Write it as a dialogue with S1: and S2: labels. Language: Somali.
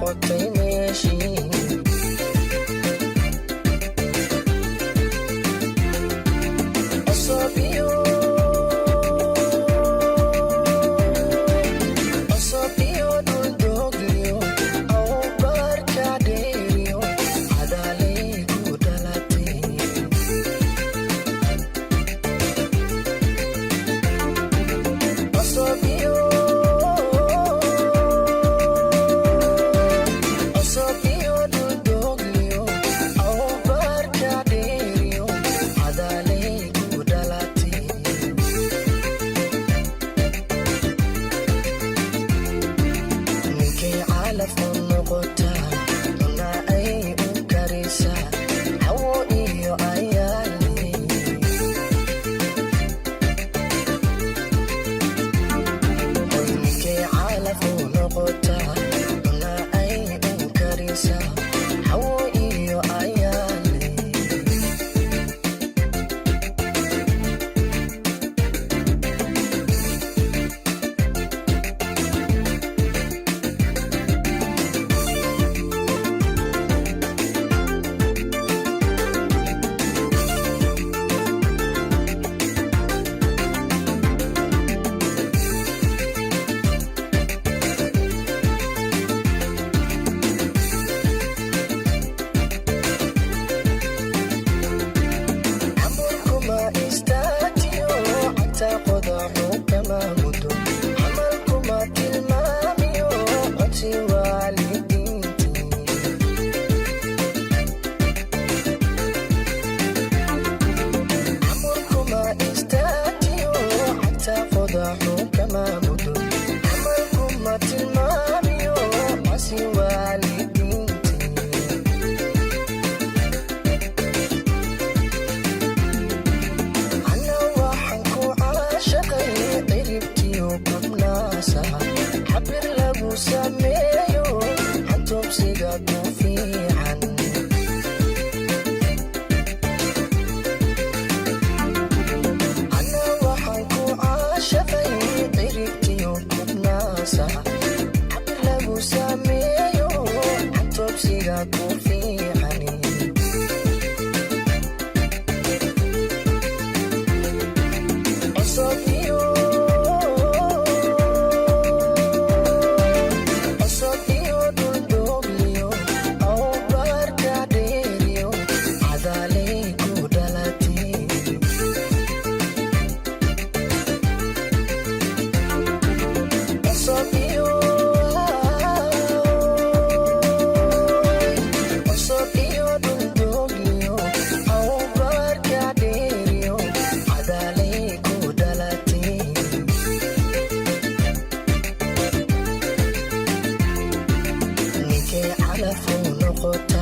S1: Noqotay meeshii. Cusub iyo cusub iyo dhuldogliyo, awbarka dheeriyo, cadaalay ku dhalatay. Cusub iyo cusub iyo dhuldogliyo, awbarka dheeriyo, cadaalay ku dhalatay. Ninkay calaf u noqotaa, cuna ay u karisaa, hawo iyo ayaali. Hoy, ninkay calaf u noqotaa, cuna ay u karisaa, hawo iyo ayaali. Xamulkuma istaajiyo, cagta qodaxu kama mudo, xamalkuma tilmaamiyo, codsi waalidiinti. Xamulkuma istaajiyo, cagta qodaxu kama mudo, xamalkuma tilmaamiyo, codsi waalidiinti. Ana waxaan ku caashaqay ciribtiyo kubnaasa, xabir lagu sameeyo, xantoobsiga ku fiican. Ana waxaan ku caashaqay ciribtiyo kubnaasa, xabir lagu sameeyo, xantoobsiga ku fiican. Cusub iyo cusub iyo dhuldogliyo, awbarka dheeriyo, cadaalay ku dhalatay. Cusub iyo cusub iyo dhuldogliyo, awbarka dheeriyo, cadaalay ku dhalatay. Ninkay calaf u noqotaa.